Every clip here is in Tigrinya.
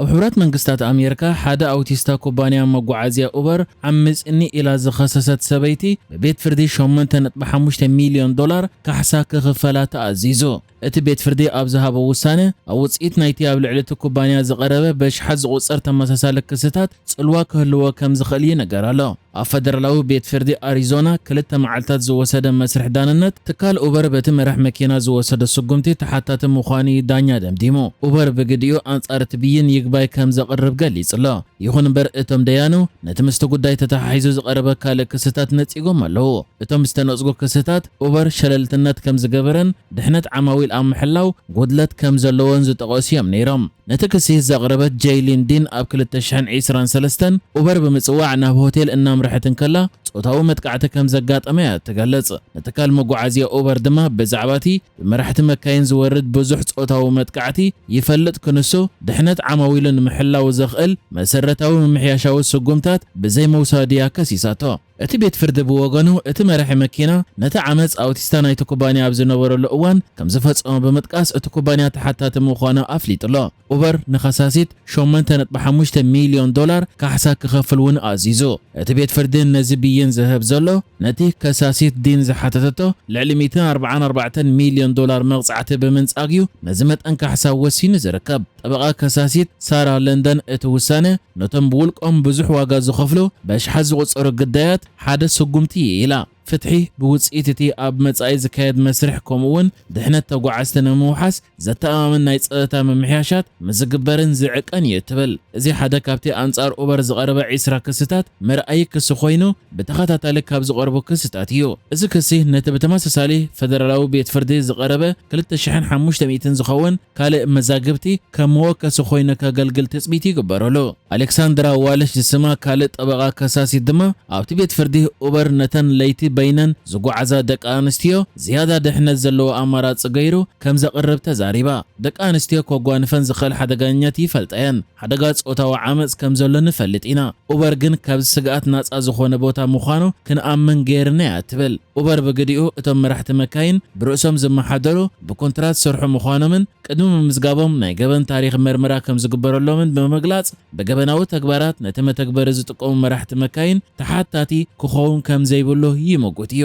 ኣብ ሕቡራት መንግስታት ኣሜሪካ ሓደ ኣውቲስታ ኩባንያ መጓዓዝያ ኡበር ዓሚጽኒ ኢላ ዝኸሰሰት ሰበይቲ ብቤት ፍርዲ ሸሞንተ ነጥቢ ሓሙሽተ ሚልዮን ዶላር ካሕሳ ክኽፈላ ተኣዚዙ። እቲ ቤት ፍርዲ ኣብ ዝሃቦ ውሳነ፣ ኣብ ውጽኢት ናይቲ ኣብ ልዕሊ እቲ ኩባንያ ዝቐረበ በሽሓት ዝቑጸር ተመሳሳሊ ክስታት ጽልዋ ክህልዎ ከም ዝኽእል ይንገር ኣሎ። ኣብ ፈደራላዊ ቤት ፍርዲ ኣሪዞና ክልተ መዓልታት ዝወሰደ መስርሕ ዳንነት፣ ትካል ኡበር በቲ መራሕ መኪና ዝወሰዶ ስጉምቲ ተሓታቲ ምዃኑ እዩ ዳኛ ደምዲሙ። ኡበር ብግዲኡ ኣንጻር እቲ ብይን ይግባይ ከም ዘቕርብ ገሊጹ ኣሎ። ይኹን እምበር እቶም ደያኑ ነቲ ምስቲ ጉዳይ ተተሓሒዙ ዝቐረበ ካልእ ክስታት ነጺጎም ኣለዉ። እቶም ዝተነጽጉ ክስታት ኡበር ሸለልትነት ከም ዝገበረን ድሕነት ዓማዊል ኣብ ምሕላው ጉድለት ከም ዘለዎን ዝጠቐሱ እዮም ነይሮም። ነቲ ክሲ ዘቕረበት ጀይሊን ዲን ኣብ ክልተ ሽሕን ዕስራን ሰለስተን ኡበር ብምጽዋዕ ናብ ሆቴል እናምርሐት እንከላ ጾታዊ መጥቃዕቲ ከም ዘጋጠመ እያ ትገልጽ። ንትካል መጓዓዝያ ኡበር ድማ ብዛዕባ እቲ ብመራሕቲ መካይን ዝወርድ ብዙሕ ጾታዊ መጥቃዕቲ ይፈልጥ ክንሱ ድሕነት ዓማዊሉ ንምሕላው ዘኽእል መሰረታዊ ምምሕያሻዊ ስጉምታት ብዘይምውሳዱ እያ ከሲሳቶ። እቲ ቤት ፍርዲ ብወገኑ፣ እቲ መራሒ መኪና ነቲ ዓመጽ ኣውቲስታ ናይቲ ኩባንያ ኣብ ዝነበረሉ እዋን ከም ዝፈጸሞ ብምጥቃስ፣ እቲ ኩባንያ ተሓታቲ ምዃኑ ኣፍሊጡ ኣሎ። ኡበር ንኸሳሲት ሸሞንተ ነጥቢ ሓሙሽተ ሚልዮን ዶላር ካሕሳ ክኸፍል እውን ኣዚዙ። እቲ ቤት ፍርዲ ነዚ ብይን ዝህብ ዘሎ፣ ነቲ ከሳሲት ዲን ዝሓተተቶ ልዕሊ ሚእትን ኣርባዓን ኣርባዕተን ሚልዮን ዶላር መቕጻዕቲ ብምንጻግ እዩ ነዚ መጠን ካሕሳ ወሲኑ ዝርከብ። ጠበቓ ከሳሲት ሳራ ለንደን እቲ ውሳነ ነቶም ብውልቆም ብዙሕ ዋጋ ዝኸፍሉ በሽሓት ዝቑጸሩ ግዳያት ሓደ ስጉምቲ እዩ ኢላ። ፍትሒ ብውጽኢት እቲ ኣብ መጻኢ ዝካየድ መስርሕ፣ ከምኡ'ውን ድሕነት ተጓዓዝቲ ንምውሓስ ዘተኣማምን ናይ ጸጥታ ምምሕያሻት ምስ ዝግበርን ዝዕቀን እዩ ትብል። እዚ ሓደ ካብቲ ኣንጻር ኡበር ዝቐረበ ዒስራ ክስታት መርኣዪ ክሲ ኮይኑ፣ ብተኸታታሊ ካብ ዝቐርቡ ክስታት እዩ። እዚ ክሲ ነቲ ብተመሳሳሊ ፈደራላዊ ቤት ፍርዲ ዝቐረበ ክልተ ሽሕን ሓሙሽተ ሚእትን ዝኸውን ካልእ መዛግብቲ ከም መወከሲ ኮይኑ ከገልግል ትጽቢት ይግበረሉ። ኣሌክሳንድራ ዋለሽ ዝስማ ካልእ ጠበቓ ከሳሲት ድማ፣ ኣብቲ ቤት ፍርዲ ኡበር ነተን ለይቲ በይነን ዝጓዓዛ ደቂ ኣንስትዮ ዝያዳ ድሕነት ዘለዎ ኣማራጺ ገይሩ ከም ዘቕርብ ተዛሪባ። ደቂ ኣንስትዮ ከጓንፈን ዝኽእል ሓደጋኛት ይፈልጣ እየን። ሓደጋ ጾታዊ ዓመጽ ከም ዘሎ ንፈልጥ ኢና። ኡበር ግን ካብዚ ስግኣት ናጻ ዝኾነ ቦታ ምዃኑ ክንኣምን ገይርና እያ ትብል። ኡበር ብግዲኡ፣ እቶም መራሕቲ መካይን ብርእሶም ዝመሓደሩ፣ ብኮንትራት ዝሰርሑ ምዃኖምን ቅድሚ ምምዝጋቦም ናይ ገበን ታሪኽ መርመራ ከም ዝግበረሎምን ብምግላጽ፣ ብገበናዊ ተግባራት ነቲ መተግበሪ ዝጥቀሙ መራሕቲ መካይን ተሓታቲ ክኸውን ከም ዘይብሉ ይምጉት እዩ።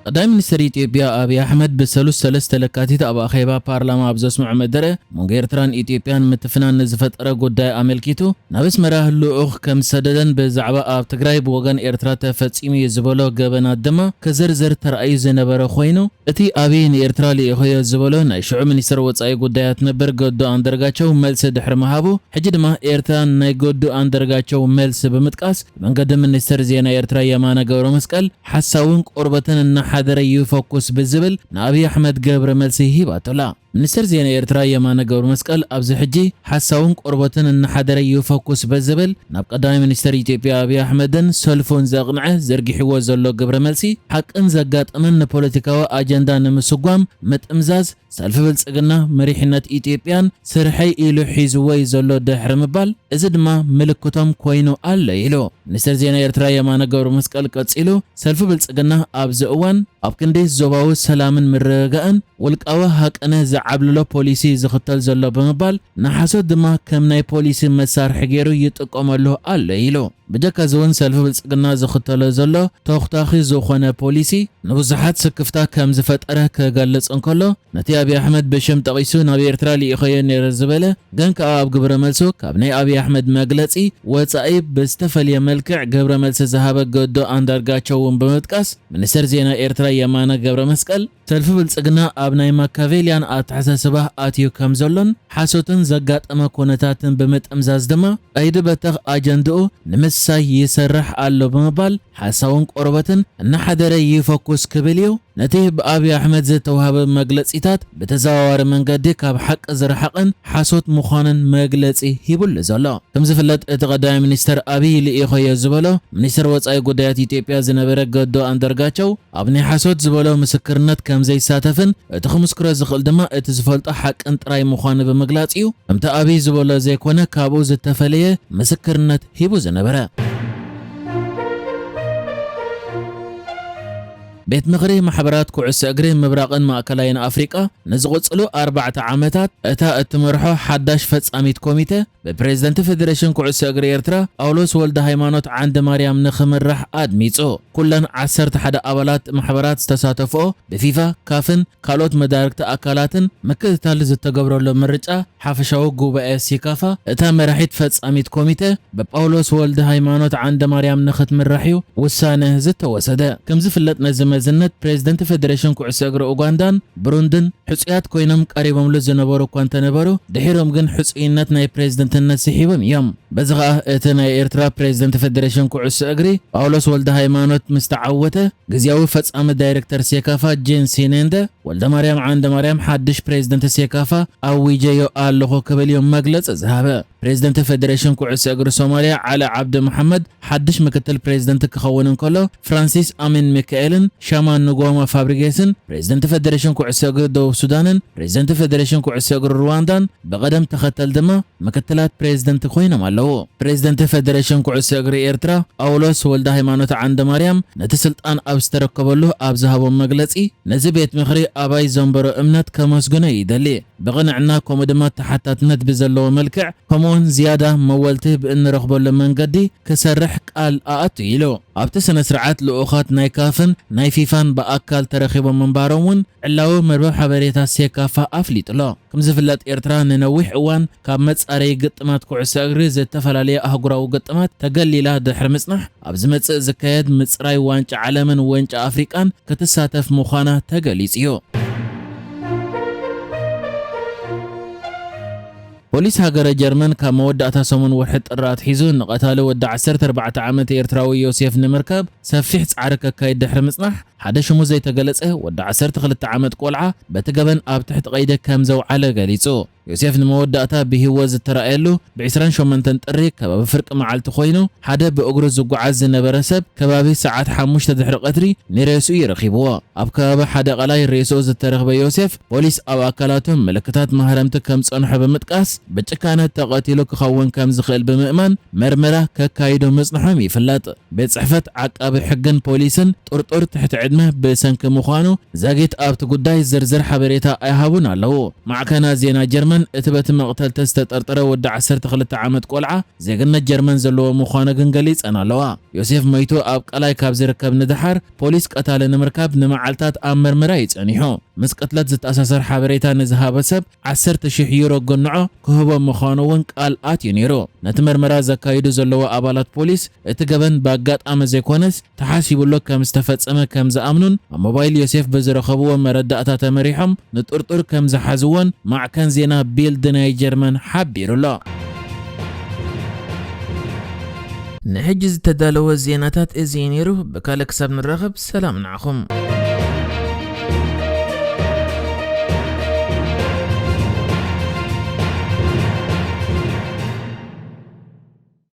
ቀዳማይ ሚኒስትር ኢትዮጵያ ኣብይ ኣሕመድ ብሰሉስ ሰለስተ ለካቲት ኣብ ኣኼባ ፓርላማ ኣብ ዘስምዖ መደረ፣ መንጎ ኤርትራን ኢትዮጵያን ምትፍናን ንዝፈጠረ ጉዳይ ኣመልኪቱ፣ ናብ ኣስመራ ልኡኽ ከም ዝሰደደን ብዛዕባ ኣብ ትግራይ ብወገን ኤርትራ ተፈጺሙ እዩ ዝበሎ ገበናት ድማ ክዝርዝር ተራእዩ ዝነበረ ኮይኑ፣ እቲ ኣብይ ንኤርትራ ልኢኸዮ ዝበሎ ናይ ሽዑ ሚኒስትር ወጻኢ ጉዳያት ነበር ገዱ ኣንደርጋቸው መልሲ ድሕሪ ምሃቡ፣ ሕጂ ድማ ኤርትራ ናይ ገዱ ኣንደርጋቸው መልሲ ብምጥቃስ፣ ብመንገዲ ሚኒስትር ዜና ኤርትራ የማነ ገብረ መስቀል ሓሳውን ቆርበትን እናሓደረ ይፈኩስ ብዝብል ንኣብይ ኣሕመድ ገብረ መልሲ ሂባቶላ። ሚኒስትር ዜና ኤርትራ የማነ ገብረ መስቀል ኣብዚ ሕጂ ሓሳውን ቆርበትን እናሓደረ ይፈኩስ ብዝብል ናብ ቀዳማይ ሚኒስትር ኢትዮጵያ ኣብይ ኣሕመድን ሰልፉን ዘቕንዐ ዘርጊሕዎ ዘሎ ግብረ መልሲ፣ ሓቅን ዘጋጠመን ንፖለቲካዊ ኣጀንዳ ንምስጓም ምጥምዛዝ ሰልፊ ብልጽግና መሪሕነት ኢትዮጵያን ስርሐይ ኢሉ ሒዝዎ እዩ ዘሎ ድሕሪ ምባል፣ እዚ ድማ ምልክቶም ኮይኑ ኣሎ ኢሉ። ሚኒስትር ዜና ኤርትራ የማነ ገብረ መስቀል ቀጺሉ፣ ሰልፊ ብልጽግና ኣብዚ እዋን ኣብ ክንዲ ዞባዊ ሰላምን ምርግጋእን ውልቃዊ ሃቀነ ዝዓብልሎ ፖሊሲ ዝኽተል ዘሎ ብምባል፣ ንሓሶት ድማ ከም ናይ ፖሊሲ መሳርሒ ገይሩ ይጥቀመሉ ኣሎ ኢሉ። ብጀካ እዚ እውን ሰልፊ ብልጽግና ዝኽተሎ ዘሎ ተኹታኺ ዝኾነ ፖሊሲ ንብዙሓት ስክፍታ ከም ዝፈጠረ ክገልጽ እንከሎ፣ ነቲ ኣብይ ኣሕመድ ብሽም ጠቒሱ ናብ ኤርትራ ልኢኸዮ ነይረ ዝበለ፣ ግን ከኣ ኣብ ግብረ መልሱ ካብ ናይ ኣብይ ኣሕመድ መግለጺ ወጻኢ ብዝተፈልየ መልክዕ ግብረ መልሲ ዝሃበ ገዱ ኣንዳርጋቸው እውን ብምጥቃስ፣ ሚኒስትር ዜና ኤርትራ የማነ ገብረ መስቀል፣ ሰልፊ ብልጽግና ኣብ ናይ ማካቬልያን ኣተሓሳስባ ኣትዩ ከም ዘሎን ሓሶትን ዘጋጠመ ኩነታትን ብምጥምዛዝ ድማ፣ ቀይዲ በተኽ ኣጀንድኡ ንምስሳይ ይሰርሕ ኣሎ ብምባል፣ ሓሳውን ቆርበትን እናሓደረ ይፈኩስ ክብል እዩ ነቲ ብኣብይ ኣሕመድ ዝተዋህበ መግለጺታት ብተዘዋዋሪ መንገዲ ካብ ሓቂ ዝረሓቐን ሓሶት ምዃኑን መግለጺ ሂቡሉ ዘሎ። ከም ዝፍለጥ፣ እቲ ቀዳማይ ሚኒስተር ኣብይ ልኢኸዮ ዝበሎ ሚኒስተር ወጻኢ ጉዳያት ኢትዮጵያ ዝነበረ ገዱ ኣንዳርጋቸው፣ ኣብ ናይ ሓሶት ዝበሎ ምስክርነት ከም ዘይሳተፍን፣ እቲ ክምስክሮ ዝኽእል ድማ እቲ ዝፈልጦ ሓቅን ጥራይ ምዃኑ ብምግላጽ እዩ። ከምቲ ኣብይ ዝበሎ ዘይኮነ፣ ካብኡ ዝተፈለየ ምስክርነት ሂቡ ዝነበረ። ቤት ምኽሪ ማሕበራት ኩዕሶ እግሪ ምብራቕን ማእከላይን ኣፍሪቃ ንዝቕጽሉ ኣርባዕተ ዓመታት እታ እትመርሖ ሓዳሽ ፈጻሚት ኮሚተ ብፕሬዝደንት ፌዴሬሽን ኩዕሶ እግሪ ኤርትራ ጳውሎስ ወልደ ሃይማኖት ዓንደ ማርያም ንኽምራሕ ኣድሚጹ። ኩለን ዓሰርተ ሓደ ኣባላት ማሕበራት ዝተሳተፍኦ ብፊፋ፣ ካፍን ካልኦት መዳርግቲ ኣካላትን ምክትታል ዝተገብረሉ ምርጫ ሓፈሻዊ ጉባኤ ሴካፋ እታ መራሒት ፈጻሚት ኮሚተ ብጳውሎስ ወልደ ሃይማኖት ዓንደ ማርያም ንኽትምራሕ እዩ ውሳነ ዝተወሰደ። ከም ዝፍለጥ ነዚ መዝነት ፕሬዝደንት ፌዴሬሽን ኩዕሶ እግሪ ኡጋንዳን ብሩንድን ሕጹያት ኮይኖም ቀሪቦምሉ ዝነበሩ እኳ እንተነበሩ ድሒሮም ግን ሕጹይነት ናይ ፕሬዝደንትነት ስሒቦም እዮም። በዚ ኸኣ እቲ ናይ ኤርትራ ፕሬዝደንት ፌዴሬሽን ኩዕሶ እግሪ ጳውሎስ ወልደ ሃይማኖት ምስ ተዓወተ ግዝያዊ ፈጻሚ ዳይሬክተር ሴካፋ ጄን ሲኔንደ ወልደ ማርያም ዓንደ ማርያም ሓድሽ ፕሬዝደንት ሴካፋ ኣዊጀዮ ኣለኹ ክብል እዩ መግለጺ ዝሃበ። ፕሬዝደንት ፌዴሬሽን ኩዕሶ እግሪ ሶማልያ ዓሊ ዓብዲ መሓመድ ሓድሽ ምክትል ፕሬዝደንት ክኸውን እንከሎ ፍራንሲስ ኣሚን ሚካኤልን ሻማን ንጎማ ፋብሪጌስን ፕሬዝደንት ፌዴሬሽን ኩዕሶ እግሪ ደቡብ ሱዳንን ፕሬዝደንት ፌዴሬሽን ኩዕሶ እግሪ ሩዋንዳን ብቐደም ተኸተል ድማ ምክትላት ፕሬዝደንት ኮይኖም ኣለዉ። ፕሬዝደንት ፌዴሬሽን ኩዕሶ እግሪ ኤርትራ ጳውሎስ ወልደ ሃይማኖት ዓንደ ማርያም ነቲ ስልጣን ኣብ ዝተረከበሉ ኣብ ዝሃቦ መግለጺ ነዚ ቤት ምኽሪ ኣባይ ዘንበሮ እምነት ከመስግኖ ይደሊ። ብቕንዕና ከምኡ ድማ ተሓታትነት ብዘለዎ መልክዕ ከምኡውን ዝያዳ መወልቲ ብእንረኽበሉ መንገዲ ክሰርሕ ቃል ኣኣቱ ኢሉ። ኣብቲ ስነ ስርዓት ልኡኻት ናይ ካፍን ናይ ፊፋን ብኣካል ተረኺቦም ምንባሮም እውን ዕላዊ መርበብ ሓበሬታ ሴካፋ ኣፍሊጡ ኣሎ። ከም ዝፍለጥ ኤርትራ ንነዊሕ እዋን ካብ መጻረዪ ግጥማት ኩዕሶ እግሪ ዝተፈላለየ ኣህጉራዊ ግጥማት ተገሊላ ድሕሪ ምጽናሕ ኣብ ዝመጽእ ዝካየድ ምጽራይ ዋንጫ ዓለምን ዋንጫ ኣፍሪቃን ክትሳተፍ ምዃና ተገሊጹ እዩ። ፖሊስ ሃገረ ጀርመን ካብ መወዳእታ ሰሙን ወርሒ ጥሪ ኣትሒዙ ንቐታሊ ወዲ ዓሰርተ ኣርባዕተ ዓመት ኤርትራዊ ዮሴፍ ንምርካብ ሰፊሕ ጻዕሪ ከካይድ ድሕሪ ምጽናሕ ሓደ ሽሙ ዘይተገለጸ ወዲ ዓሰርተ ክልተ ዓመት ቆልዓ በቲ ገበን ኣብ ትሕቲ ቀይዲ ከም ዘውዓለ ገሊጹ። ዮሴፍ ንመወዳእታ ብህይወት ዝተራእየሉ ብ ዕስራን ሸሞንተን ጥሪ ከባቢ ፍርቂ መዓልቲ ኮይኑ ሓደ ብእግሩ ዝጓዓዝ ዝነበረ ሰብ ከባቢ ሰዓት ሓሙሽተ ድሕሪ ቀትሪ ንሬስኡ ይረኺብዎ። ኣብ ከባቢ ሓደ ቀላይ ሬስኡ ዝተረኽበ ዮሴፍ ፖሊስ ኣብ ኣካላቱ ምልክታት ማህረምቲ ከም ጸንሖ ብምጥቃስ ብጭካነ ተቐቲሉ ክኸውን ከም ዝኽእል ብምእማን መርመራ ከካይዱ ምጽንሖም ይፍለጥ። ቤት ጽሕፈት ዓቃቢ ሕግን ፖሊስን ጥርጡር ትሕቲ ዕድመ ብሰንኪ ምዃኑ ዛጊት ኣብቲ ጉዳይ ዝርዝር ሓበሬታ ኣይሃቡን ኣለዉ። ማዕከናት ዜና ጀርመን እቲ በቲ መቕተልቲ ዝተጠርጠረ ወዲ ዓሰርተ ክልተ ዓመት ቆልዓ ዜግነት ጀርመን ዘለዎ ምዃኑ ግን ገሊጸን ኣለዋ። ዮሴፍ ሞይቱ ኣብ ቀላይ ካብ ዝርከብ ንደሓር ፖሊስ ቀታሊ ንምርካብ ንመዓልታት ኣብ መርመራ እዩ ጸኒሑ። ምስ ቅትለት ዝተኣሳሰር ሓበሬታ ንዝሃበ ሰብ ዓሰርተ ሽሕ ዩሮ ግንዖ ክህቦ ምዃኑ እውን ቃል ኣትዩ ነይሩ። ነቲ መርመራ ዘካይዱ ዘለዉ ኣባላት ፖሊስ እቲ ገበን ብኣጋጣሚ ዘይኮነስ ተሓሲቡሉ ከም ዝተፈጸመ ከም ዝኣምኑን ኣብ ሞባይል ዮሴፍ ብዝረኸብዎ መረዳእታ ተመሪሖም ንጥርጡር ከም ዝሓዝዎን ማዕከን ዜና ቢልድ ናይ ጀርመን ሓቢሩ ኣሎ። ንሕጂ ዝተዳለወ ዜናታት እዚ እዩ ነይሩ። ብካልእ ክሳብ ንራኸብ ሰላም ንዓኹም።